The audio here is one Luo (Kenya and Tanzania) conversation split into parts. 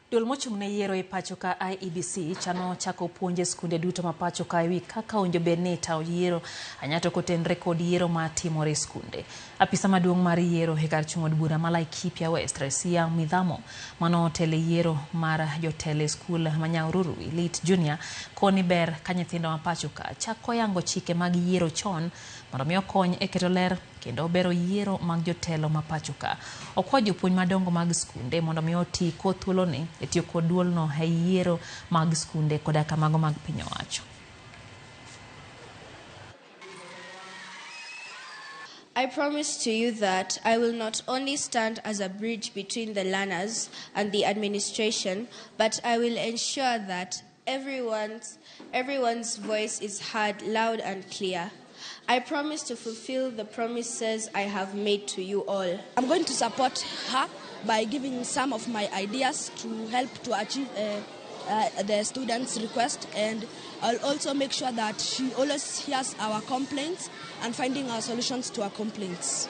Duol mochung' ne yiero e pacho ka IEBC chano chako puonj e skunde duto ma pacho ka ewi kaka owinjo bed ni itayo yiero anyato kotenre kod yiero ma timore e skunde. Apisa maduong' mar yiero e kar chung' od bura ma Laikipia West, Resia Midhamo, mano otelo e yiero mar jotelo e skul ma Nyahururu Elite Junior koni ber ka nyithindo ma pacho ka chako yango chike mag yiero chon mondo mi okony e keto ler kendo bero yiero mag jotelo ma pacho ka. Okwa jopuonj madongo mag skunde mondo mi oti kod thuoloni e tiyo kod duolno e yiero mag skunde koda ka mago mag piny owacho. I promise to you that I will not only stand as a bridge between the learners and the administration, but I will ensure that everyone's voice is heard loud and clear. I promise to fulfill the promises I have made to you all. I'm going to support her by giving some of my ideas to help to achieve the students' request, and I'll also make sure that she always hears our complaints and finding our solutions to our complaints.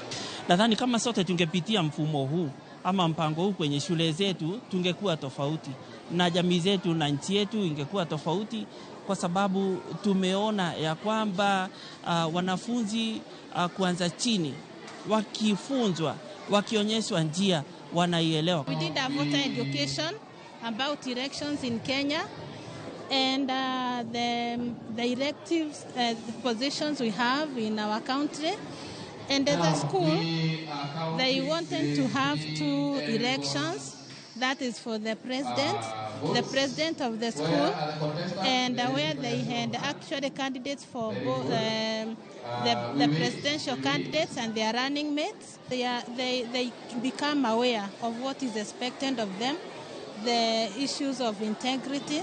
Nadhani kama sote tungepitia mfumo huu ama mpango huu kwenye shule zetu, tungekuwa tofauti na jamii zetu na nchi yetu ingekuwa tofauti, kwa sababu tumeona ya kwamba wanafunzi kuanza chini wakifunzwa, wakionyeshwa njia, wanaielewa. We did a voter education about elections in Kenya and the electives, the positions we have in our country. And as a school, they wanted to have 2 elections. That is for the president of the school, and where they had actually candidates for both, the presidential candidates and their running mates. They become aware of what is expected of them, the issues of integrity,